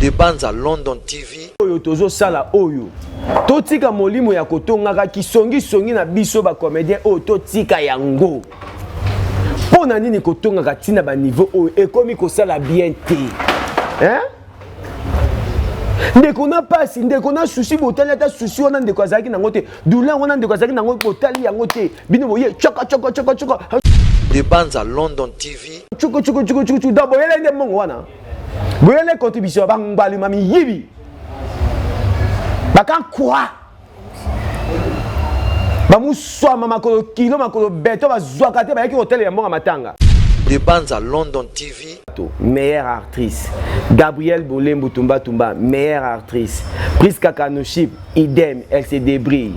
De Banza London TV. Oyo tozo sala oyo. Totika molimo ya kotongaka kisongi songi na biso ba comédien oyo totika yango. Mpo na nini kotongaka ntina ba niveau oyo ekomi kosala bien te? Hein? Ndeko na pasi, ndeko na souci, botali ata souci wana ndeko azalaki nango te, douleur wana ndeko azalaki nango botali yango te. Bino boye tchoka tchoka tchoka tchoka. De Banza London TV. Tchoko tchoko tchoko tchoko. Donc boyele nde mbongo wana. Boyele contribution bangbalima miyibi. Bakankwa. Bamuswama makolo kilo makolo beto bazwaka te bayaki hotel ya mbongo matanga. De Banza London TV. Meilleure actrice. Gabrielle Bolembu Tumba Tumba, meilleure actrice. Priska Kanuship, idem, elle se débrouille.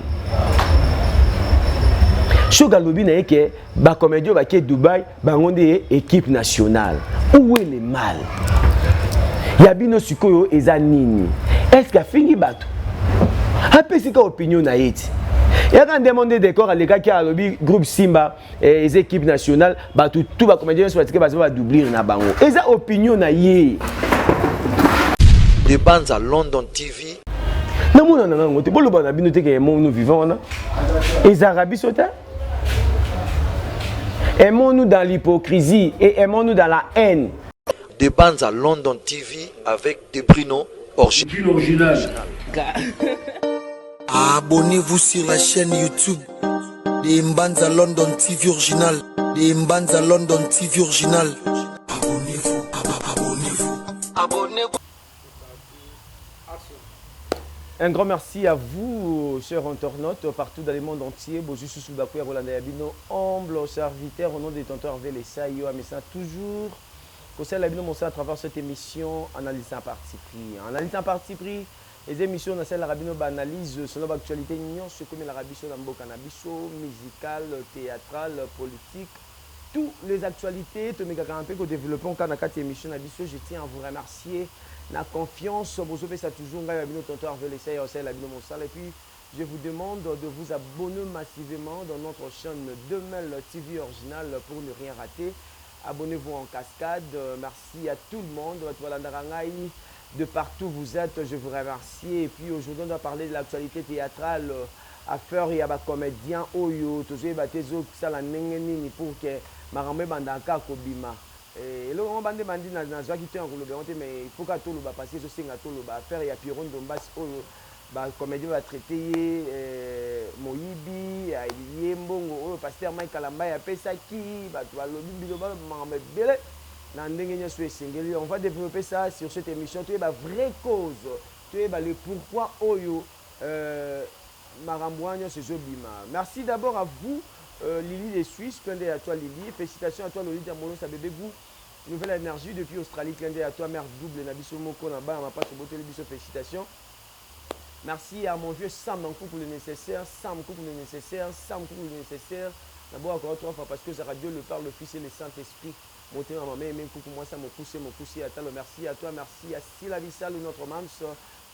Shoga lobi na ye ke ba comédien bake Dubaï bango nde équipe nationale. Où est le mal? Ya bino sikoyo eza nini? Est-ce que afingi bato? Apesi ka opinion na ye ti. Yaka nde monde décor alekaki alobi groupe Simba eh, eza équipe nationale bato tout ba comédien nyonso batike baza ba doublure na bango. Eza opinion na ye. De Banza London TV. Namona na ngango te boloba na bino te ke aimons-nous vivant wana ezalaka biso te. Aimons-nous dans l'hypocrisie et aimons-nous dans la haine. De Banza London TV avec De Bruno original. Abonnez-vous sur la chaîne YouTube de Mbanza London TV original. De Mbanza London TV original. Abonnez-vous, abonnez-vous. Abonnez-vous. Un grand merci à vous, chers internautes, partout dans le monde entier. Bonjour, sous Bakou, Rolanda Yabino, humble serviteur au nom des détenteur Hervé Lessa, Amessa, toujours. Conseil Labino Monsa à travers cette émission Analyse en parti pris. Analyse en parti pris, les émissions dans celle Rabino analyse selon l'actualité nyonso comme la rabiso dans mboka na biso, musicale, théâtrale, politique, toutes les actualités, tomekaka un peu ko développer en na kati émission na biso. Je tiens à vous remercier na confiance bozopesa toujours ngai ya bino tonton Hervé Lessa ya osala bino mosala. Et puis je vous demande de vous abonner massivement dans notre chaîne Demel TV originale pour ne rien rater. Abonnez-vous en cascade. Merci à tout le monde. De partout vous êtes, je vous remercie. Et puis aujourd'hui, on doit parler de l'actualité théâtrale. Affaire ya ba comédien oyo tozoyeba te ezosala ndenge nini pour que makambo ebandaka kobima. Eloko yango bande bandi nazwaki te ya koloba yango te, mais il faut ka toloba parce que ezosenga toloba. Affaire ya Pierrot Ndombasi oyo ba comédien ba traité ye moyibi, ye mbongo oyo pasteur Mike Kalambay apesaki bato balobi biloba makambo ebele na ndenge nyonso esengeli. On va développer ça sur cette émission, toyeba vraie cause, toyeba le pourquoi oyo makambo wana nyonso ezobima. Merci d'abord à vous Lily de Suisse, clin d'œil à toi Lily, félicitations à toi Lolita Molosa bébé goût, nouvelle énergie depuis Australie, clin d'œil à toi mère double na biso moko na bana mapaso boteli biso, félicitations. Merci à mon vieux Sam Nkoukou le nécessaire, Sam Nkoukou le nécessaire, Sam Nkoukou le nécessaire. D'abord encore trois fois parce que ça Dieu le Père, le Fils et le Saint-Esprit. Monté ma maman, même Nkoukou moi ça mon poussé à toi. Merci à toi, merci à Sila Vissal notre mams.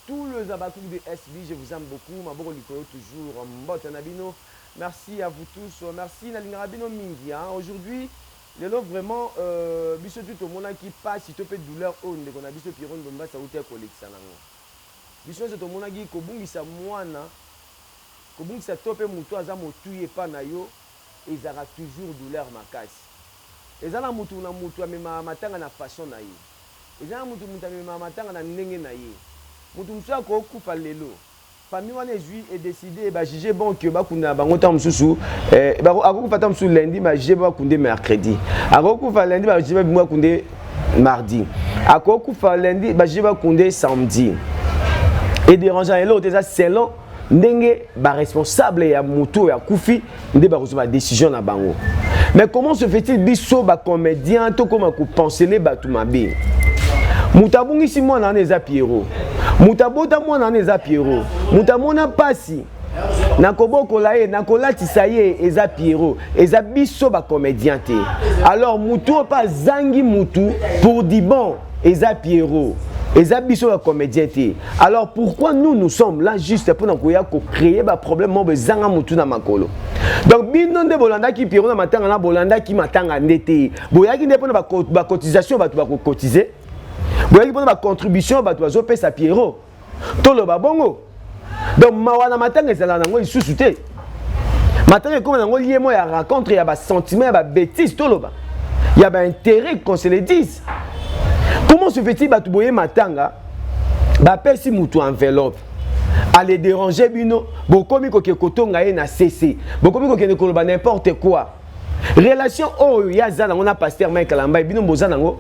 Tous les abakouk de SB, je vous aime beaucoup. Maboko likolo toujours mbote na bino. Merci à vous tous. Merci na lingaka bino mingi hein. Aujourd'hui, lelo vraiment biso tout au monde qui passe to pe douleur oyo ndeko na biso Pierrot Ndombasi auti ya kolekisa nango. Biso nyonso tomonaki kobungisa mwana, kobungisa to pe moto aza motuye epa na yo, ezalaka toujours douleur makasi. Eza na mutu na mutu amemaka matanga na façon na ye. Eza na mutu mutu amemaka matanga na ndenge na ye. Mutu mosusu akokufa lelo, famille wana ezwi e décider ba juger bon que bakunda na bango ntango mosusu, akokufa ntango mosusu lundi, ba juger bakunde mercredi. Akokufa lundi, ba juger bakunde mardi. Akokufa lundi, ba juger bakunde samedi. Et dérangeant eloko te, eza selon ndenge ba responsable ya mutu oyo akufi nde bakozwa ba décision na bango. Mais comment se fait-il biso ba comédien tokoma kopenser bato mabe? Moto abungisi mwana wana eza Pierrot, moto abota mwana wana eza Pierrot, moto amona pasi na kobokola ye na kolatisa ye eza Pierrot, eza biso ba comédien te. Alors mutu oyo mpe azangi mutu pour du bon eza Pierrot, eza biso ba comédien te. Alors pourquoi nous nous sommes là juste pour na koya ko créer ba problème mo bezanga mutu na makolo? Donc bino nde bolandaki Pierrot na matanga na bolandaki matanga nde te, boyaki nde pona ba cotisation bato ba ko cotiser. Boyaki mpona bacontribution bato bazopesa Pierrot. Toloba bongo. Donc mawa na matanga ezala nango lisusu te. Matanga ekoma nango lieu moko ya rencontre ya basentiment, ya babêtise, toloba ya baintérêt, qu'on se le dise. Comment se fait-il bato boye matanga, bapesi mutu enveloppe, ale déranger bino, bokomi koke kotonga ye na cc, bokomi kokende koloba n'importe quoi? Relation oyo ye aza nango na pasteur Mike Kalambay, bino boza nango?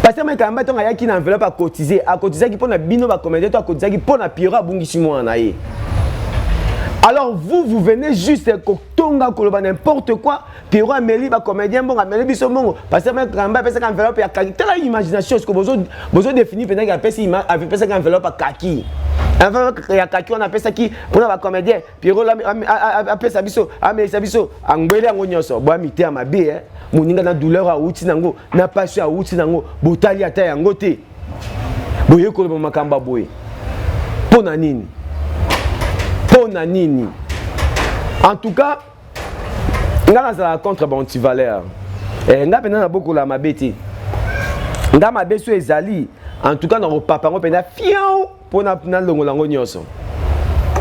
Pasteur Mike Kalambay, ntongo ayaki na enveloppe, acotiser, acotizaki mpo na bino bacomédien to acotizaki mpo na Pierrot abungisi mwana na ye? Alors vous, vous venez juste kotonga, koloba n'importe quoi. Pierrot ameli bacomédien mbongo, ameli biso mbongo, pasteur Mike Kalambay apesaka enveloppe ya kaki. Tala imagination, ce que bozodéfinir mpenzaki, apesi, apesaki enveloppe ya kaki, enveloppe ya kaki wana apesaki mpona bacomédien. Pierrot apesa biso, amelisa biso, angwele yango nyonso. Boya ya mabe, moninga na douleur awuti nango, na pasi awuti nango, botali ata yango te, boye koloba makambo ya boye mpo na nini? Mpo na nini? En tout cas, nga nazalaka contre baantivaleur. Nga mpenza nabokola mabe te. Nga mabe so ezali, en tout cas nakopapa yango mpenza fiau mpo nalongola yango nyonso.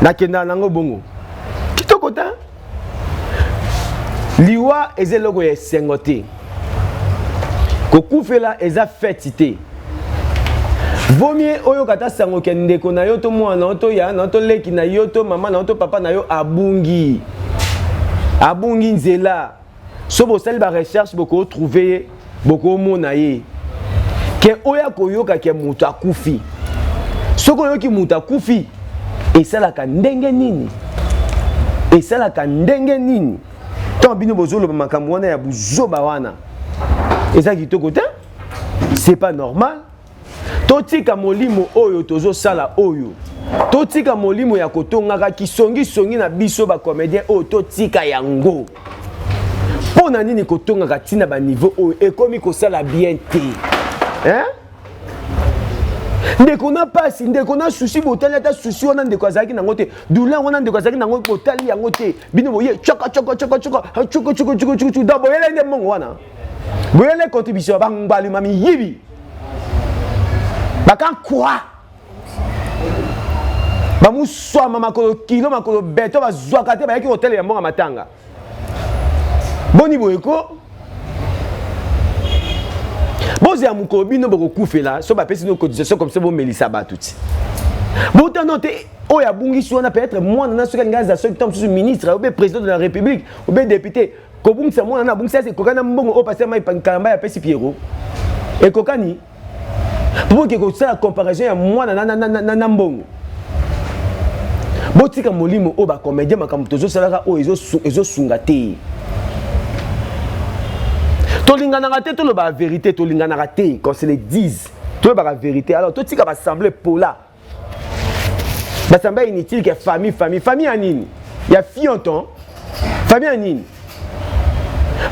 Nakendaka nango bongo kitoko ta. Liwa eza eloko ya esengo te, kokufela eza fête te. Vaut mieux oyoka ata sango ke ndeko na yo to mwana yo to ya na yo to leki na yo to mama na yo to papa na yo abungi, abungi nzela. So bosali barecherche, bokotrouve ye, bokomona ye, ke oyo akoyoka ke moto akufi. Soki oyoki moto akufi, esalaka ndenge nini? Esalaka ndenge nini? Ntango bino bozoloba makambo wana ya buzoba wana, eza kitoko te, c'est pas normal. Totika molimo oyo tozosala oyo, totika molimo ya kotongaka kisongisongi na biso bacomédien oyo, totika yango. Mpo na nini kotongaka ntina baniveau oyo ekomi kosala bien te, hein? Ndeko na pasi, ndeko na souci, botali ata souci wana ndeko azalaki nango te, douleur wana ndeko azalaki nango, botali yango te. Bino boye tshaka tshaka tshaka tshaka tshaka tshaka tshaka tshaka. Donc boyele nde mbongo wana, boyele contribution. Bangbalima miyibi bakankwa, bamuswama makolo kilo, makolo beto, bazwaka te, bayaki kotelela mbongo ya matanga. Boni boye ko bozela mokolo bino bokokufela, so bapesi bino cotisation comme ça, bomelisa bato ti botano te. Oyo abungisi wana, peut-être mwana na soki alingi aza soki ntango mosusu ministre ou bien président de la République ou bien député. Kobungisa mwana na abungisi asi ekokani na mbongo oyo pasteur Mike Kalambay apesi Pierrot? Ekokani mpo boke kosala comparaison ya mwana na mbongo? Botika molimo oyo bacomédien, makambo tozosalaka oyo ezosunga te. Tolinganaka te, tolobaka vérité, tolinganaka te, qu'on se le dise, tolobaka vérité. Alors totika baassemblée pola, baassemblée inutile ke famille, famille, famille ya nini? Ya fionton? Famille ya nini?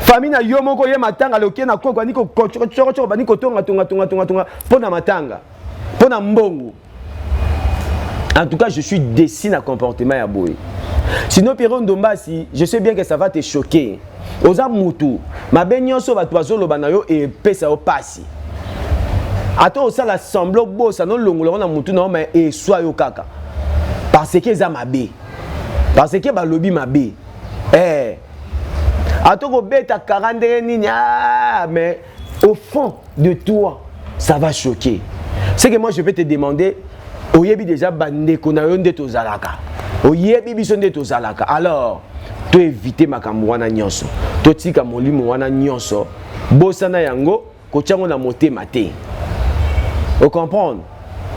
Famille na yo moko ye matanga lokie na koko bandi kocococo, bandi kotonga tonga tonga tonga tonga mpo na matanga, mpo na mbongo. En tout cas, je suis déçu na comportement ya boye. Sinon, Pierrot Ndombasi, je sais bien que ça va te choquer. Oza mutu mabe nyonso bato bazoloba na yo epesa yo pasi, ata osala semblant bosa nolongola ngo na mutu na yo, mais eswa yo kaka parce que eza mabe, parce que balobi mabe. Ata kobeta kara ndenge nini, ah, mais au fond de toi, ça va choquer. C'est que moi, je vais te demander, oyebi déjà bandeko na yo nde tozalaka, oyebi biso nde tozalaka. Alors toévite makambo wana nyonso, totika molimo wana nyonso, bosana yango, kotia yango na motema te. Ocomprendre?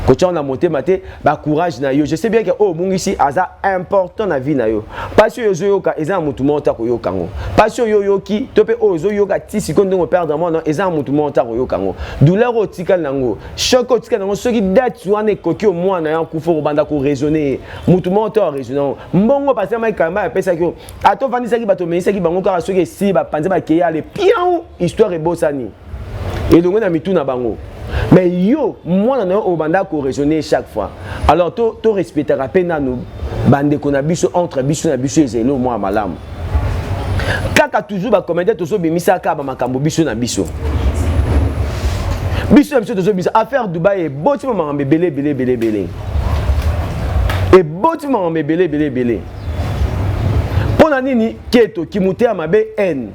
Kotia yango na motema te. Bacourage na yo. Je sais bien ke oyo obungisi aza important na vie na yo. Mpasi oyo ozoyoka, eza na motu moko ta koyoka yango. Mpasi oyo oyoki to mpe oyo ozoyoka ti sikoyo ndenge operdre mwana, eza na motu moko ta koyoka yango. Douleur oyo otikali nango, choc oyo otikali nango, soki date wana ekoki, omwana ya kufa, okobanda koraisonner ye, motu moko to araisonner yango. Mbongo pasteur Mike Kalambay apesaki yo, ata ovandisaki bato, omelisaki bango kaka, soki esili, bapanzi, bakei, ale piau, histoire ebosani, elongo na mitu na bango. Mais yo, mwana na yo, obanda koraisonner chaque fois. Alors torespectaka mpe nanu bandeko na biso, entre biso na biso ezali mwa malamu. Kaka toujours bacomédien tozobimisaka bamakambo biso na biso. Biso na biso tozobisa affaire Dubai eboti makambo ebele ebele ebele ebele, eboti makambo ebele ebele ebele. Mpo na nini? Keto kimuteya mabe n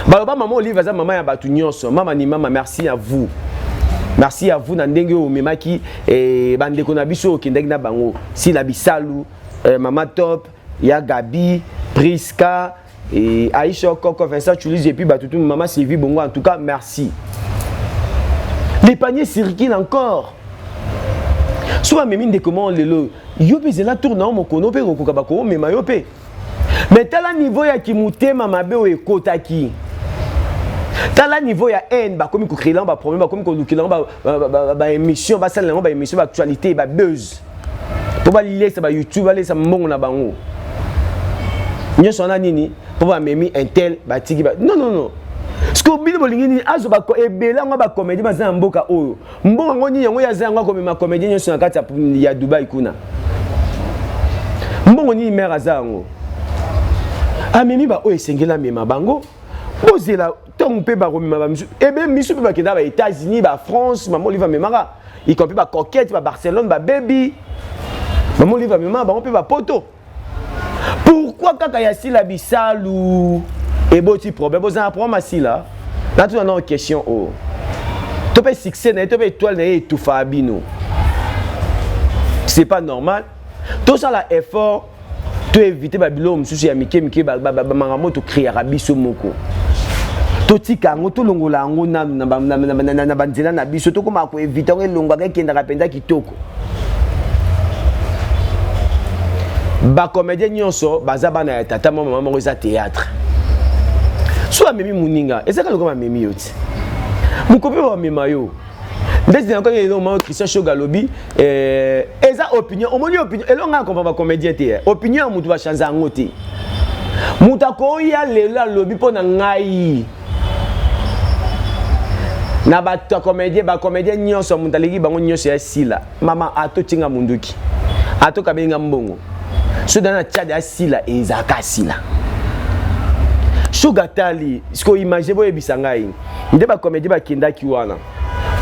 baloba. Mama Olive aza mama ya bato nyonso, mama ni mama. Merci à vous, merci à vous na ndenge oyo omemaki bandeko na biso oyo okendaki na bango, Sila Bisalu, Mama Top, ya Gabi, Priska et Aïcha Koko, Vincent Chulise et puis bato tout, Mama Sylvie Bongo. En tout cas, merci. Les paniers circulent encore. So bamemi ndeko moko lelo, yo mpe ezela tour na yo, mokono mpe kokoka bakomema yo mpe. Mais tala niveau ya kimutema mabe oyo ekotaki, tala niveau ya haine. Bakomi kocréer yango baproblème, bakomi kolukela yango baémission, basalela yango baémission, baactualité, babuzz, mpo balesa baYouTube, balesa mbongo na bango nyonso wana. Nini? Mpo bamemi un tel, batiki ba non, non, non. Parce que bino bolingi nini? Azwa ebele yango, bacomédien baza na mboka oyo, mbongo yango nini yango aza yango akomema comédien nyonso na kati ya Dubai kuna? Mbongo nini mare aza yango amemi baoyo esengeli amema bango? Bozela ntango mpe bakomema bamisu ebe misu mpe bakenda ba États-Unis, baFrance. Mama Olive amemaka, y compris bacoquette, baBarcelone, babebi. Mama Olive amemaka bango mpe bapoto. Pourquoi kaka ya Sila Bisalu eboti problème? Bozala problème asila. Natuna nao question oyo: to mpe succès na ye, to mpe étoile na ye etufaka bino? C'est pas normal. Tosala effort, toéviter babiloko mosusu ya mike mike, bamakambo tocréaka biso moko. Totika yango, tolongola yango nanu na banzela na biso, tokomaka koéviter yango, elongwaka, ekendaka mpenza kitoko. Bacomédien nyonso baza bana ya tata moko, mama moko. Eza théâtre. So bamemi moninga, ezaka lokola bamemi yo ti mokopi, bamema yo ndeti na kaka eloko moko. Christian Shoga alobi eza opinion. Omoni opinion, eloko ngai comprend bacomédien te. Opinion ya motu bachange yango te. Moto akoya lelo, alobi mpo na ngai na bato ya comédien, bacomédien nyonso, moto aleki bango nyonso ya Sila. Mama atotinga munduki, atokabenga mbongo so dana na Tchad ya Sila, ezalaka Sila. Shoga tali sikoyo, imagine, boyebisa ngai nde bacomédien bakendaki wana,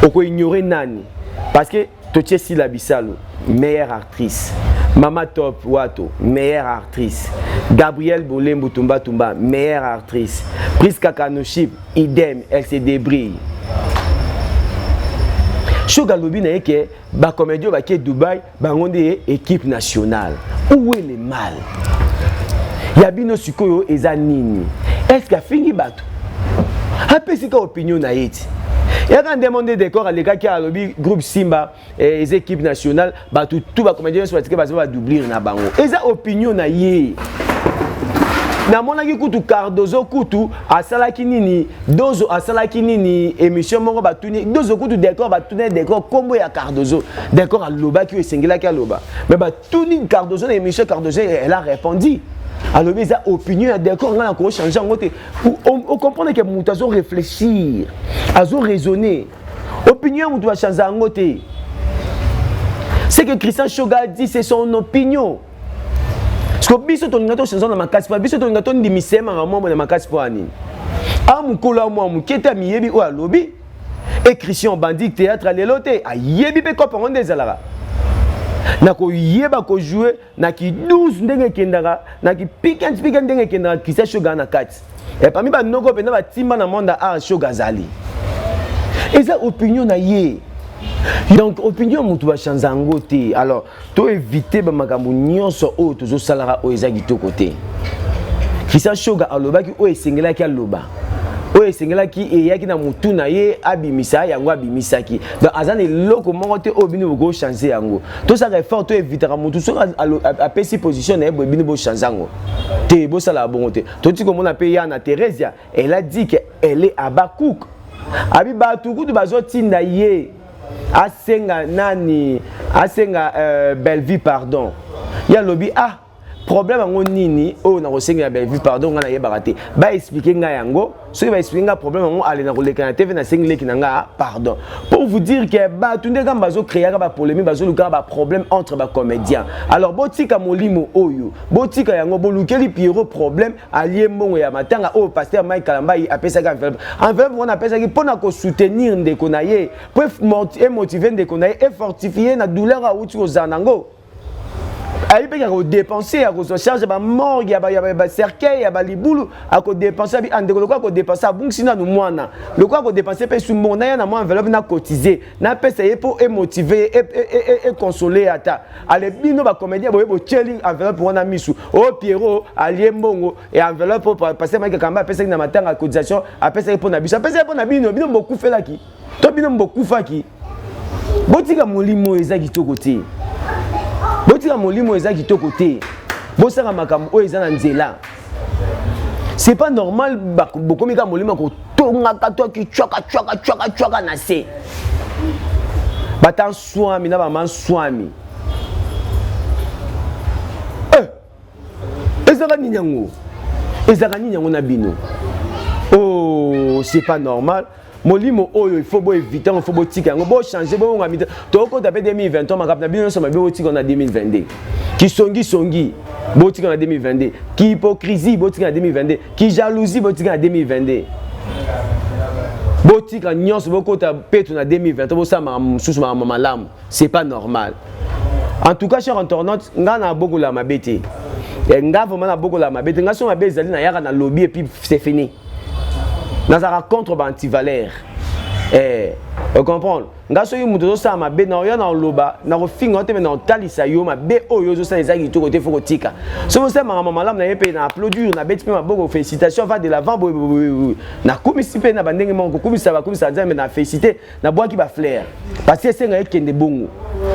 okoignore nani? Parce que totie Sila Bisalu, meilleure actrice, Mama Top Wato, meilleure actrice, Gabriel Bolembu Tumba Tumba, meilleure actrice, Priska Kanuship, idem, elle se débrouille. Shoga alobi na ye ke bacomédien bake Dubai, bango nde équipe nationale. Où est le mal ya bino sikoyo? Eza nini? Est ce que afingi bato? Apesi ka opinion na ye ti yaka nde monde. Décor alekaki, alobi groupe Simba eza équipe nationale. Bato tu bacomédien nyonso batike baza badoublire na bango. Eza opinion na ye. Namonaki kutu Cardozo kutu asalaki nini, Dozo asalaki nini, émission moko batuni Dozo kutu, Décor batuni Décor nkombo ya Cardozo. Décor alobaki oyo esengelaki aloba, mais batuni Cardozo na émission, Cardozo, elle a répondu, alobi eza opinion ya Décor, ngai na kochange yango te. Ocomprendre ke moto azo réfléchir, azo raisonner. Opinion ya moto bachange yango te. Ce que Christian Shoga a dit, c'est son opinion. Parce que biso tolinga tochange na makasi mpo biso tolinga tondimisa ye makambo moko na makasi. Mpo ya nini? A mokolo ya mwa moke te, amiyebi oyo alobi. E Christian bandi théâtre lelo te, ayebi mpe kope yango nde ezalaka na koyeba kojouer na ki 12 ndenge ekendaka, na ki pikant pikant ndenge ekendaka. Christian Shoga na kati e parmi banoko mpenza batimba na monde ya art, Shoga azali. Eza opinion na ye. Donc opinion motu bachange yango te. Alors toéviter bamakambo nyonso oyo tozosalaka oyo eza kitoko te. Christian Shoga alobaki oyo esengelaki aloba, oyo esengelaki eyaki na motu na ye, abimisa yango, abimisaki. Donc aza na eloko moko te oyo bino bokochange yango. Tosala effort, toévitaka motu soki apesi position na ye boye, bino bochange yango te. Bosalaka bongo te. Toti komona mpe ya na Thérésia, elle a dit que elle est abakouk abi bato kutu bazotinda ye asenga nani, asenga Bellevue pardon. Ye alobi ah, Problème yango nini oyo nakosengela Bellevue pardon? Ngai nayebaka te, baexpliquer ngai yango. Soki baexpliquer ngai problème yango, ale nakoleka na TV, nasengi leki na ngai pardon. Pour vous dire que bato nde kaka bazocréaka bapolémique, bazolukaka baproblème entre bacomédien. Alors botika molimo oyo, botika yango. Bolukeli Pierrot problème, alie mbongo ya matanga oyo pasteur Mike Kalambai apesaki. Enveloppe, enveloppe wana apesaki mpona kosoutenir ndeko na ye, po emotiver ndeko na ye, efortifier na douleur awuti kozala nango. Ayebi mpe akodépenser, akozwa charge bamorgue, ya bacercueil, ya balibulu, akodépenser. Abi andeko lokola akodépenser, abungisi nanu mwana, lokola akodépenser mpe su mbongo, naya na mwa enveloppe, na cotiser, napesa ye mpo emotiver ye, econsoler ye ata. Ale bino bacomédien boye botieli enveloppe wana misu oyo Pierrot alie mbongo e enveloppe oyo pasteur Mike Kamba apesaki na matanga ya cotisation, apesaki mpo na biso, apesaki mpo na bino. Bino bokufelaki to bino bokufaki? Botika molimo oyo, eza kitoko te. Botika molimo, eza kitoko te. Bosala makambo oyo eza na nzela, c'est pas normal. Bokomi kaka molimo kotongaka to akicwaka cwaka cwaka cwaka na se. Bata nswami na bama nswami, eh, ezalaka nini yango? Ezalaka nini yango na bino? Oh, c'est pas normal. Molimo oyo, il faut boéviter yango, il faut botika yango, bochanger, bobonga mite. Tokokota mpe 2023, makambo na bino nyonso mabe botika na 2022. Kisongisongi botika na 2022, kihypocrisie botika na 2022, kijalousie botika na 2022. Botika nyonso, bokota peto na 2023, bosala makambo mosusu, makambo malamu. C'est pas normal. En tout cas, cher internaute, nga na bokola mabe te. Nga vraiment na bokola mabe te. Nga so mabe ezali, nayaka na lobby et puis c'est fini. Nazalaka contre baantivaleur, eh, ocomprendre? Nga soki moto ozosala mabe, na oya na oloba, na kofinga yo te, me na otalisa yo mabe oyo ozosala eza kitoko te, faut kotika. Soki osala makambo malamu na ye mpe na applaudir, na beti mpe maboko, félicitation, va de l'avant. Boye nakumisi mpe na bandenge moko kokumisa, bakumisa Nzambe, na félicité, nabwaki bafleur, parce que esenga ekende bongo.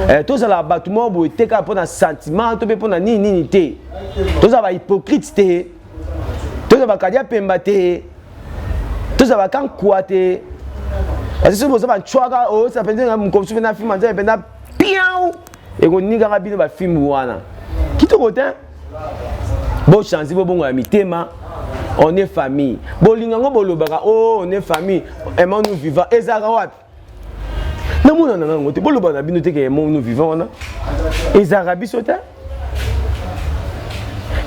Eh, tozala bato moko boye te kaka mpo na sentiment to mpe mpo na nini nini te. Tozala bahypocrite te, tozala bakadia pemba te, tozala bakankwa te, parce que soki boza bancwaka, oyosa mpenza mokomosu mpe na filme Nzambe mpenza piau ekonikaka bino. Bafilme wana kitoko te. Bochange, bobongo ya mitema. On est famille, bolinga yango, bolobaka oh, on est famille, aimons nous vivant. Ezalaka wapi? Namona na ngango te. Boloba na bino te ke aimons nous vivant wana ezalaka biso te.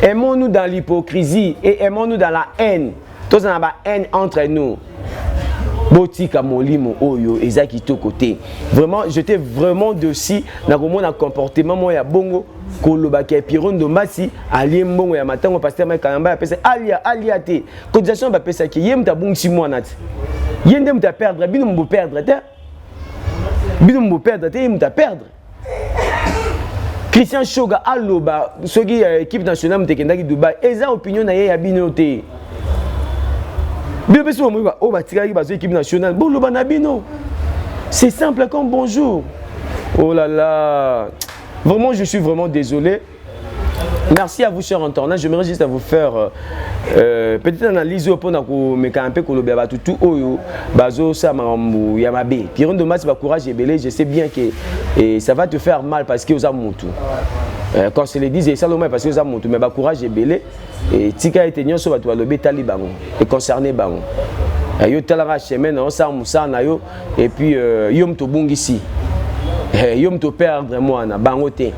Aimons-nous dans l'hypocrisie et aimons-nous dans la haine. Tozala na ba haine entre nous. Botika molimo oyo, eza kitoko te. Vraiment, j'étais vraiment dessus na komona comportement moko ya bongo, kolobaka ya Pierrot Ndombasi alie mbongo ya matango pasteur Mike Kalamba apesa. Alia, alia te. Cotisation bapesaki ye, moto abungisi mwana te, ye nde moto aperdre. Bino boperdre te, bino boperdre te, ye moto aperdre. Christian Shoga aloba soki équipe nationale moto ekendaki Dubai, eza opinion na ye, ya bino te. Bino mpe soki bomoi oyo batikalaki bazwa équipe nationale, boloba na bino. C'est simple comme bonjour. Oh là là, vraiment, je suis vraiment désolé. Merci à vous, chers internautes. J'aimerais juste à vous faire petite analyse oyo mpona komeka mpe kolobela bato tu oyo bazosala makambo ya mabe. Pierrot Ndombasi, bacourage ebele. Je sais bien que et ça va te faire mal parce que oza motu. Quand se le dise, esaloma parce que oza motu, mais bacourage ebele. Tika ete nyonso bato balobi etali bango, econcerner bango. Yo talaka chemin na yo, osala mosala na yo, et puis yo moto obungisi, yo moto perdre mwana, bango te.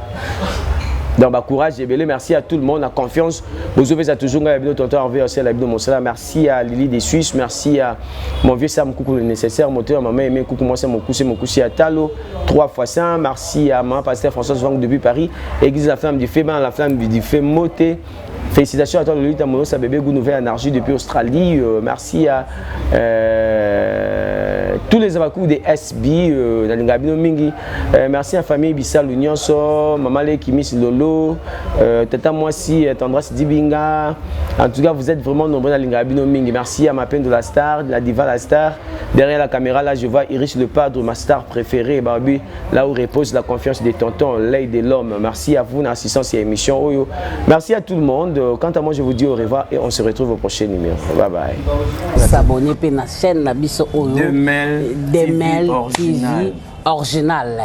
Donc bacourage ebele. Merci à tout le monde la confiance bozopesa toujours ngai ya bino tonton Hervé Osel ya bino mosala. Merci à Lili de Suisse, merci à mon vieux Sam Koukou, le nécessaire moteur, maman Aimé Koukou, moi c'est Mokousse Mokousse à Talo 3 fois 5. Merci à maman pasteur François Vang depuis Paris, église la flamme du feu, la flamme du feu Moté. Félicitations à toi, Lolita Monosa, bébé Goût Nouvelle Énergie depuis Australie. Merci à tous les abakous des SB, nalinga bino mingi. Merci à famille Bissal nyonso, Maman Leki, Miss Lolo, Tata Mwasi, Tendresse Dibinga. En tout cas, vous êtes vraiment nombreux, nalinga bino mingi. Merci à ma peine de la star, la diva la star. Derrière la caméra, là, je vois Iris le Padre, ma star préférée, Babi, là où repose la confiance des tontons, l'œil de l'homme. Merci à vous, l'assistance et émission oyo. Merci à tout le monde. Quant à moi, je vous dis au revoir et on se retrouve au prochain numéro. Bye bye. S'abonner pe na chaîne na biso oyo. Demel Demel TV TV original. Original.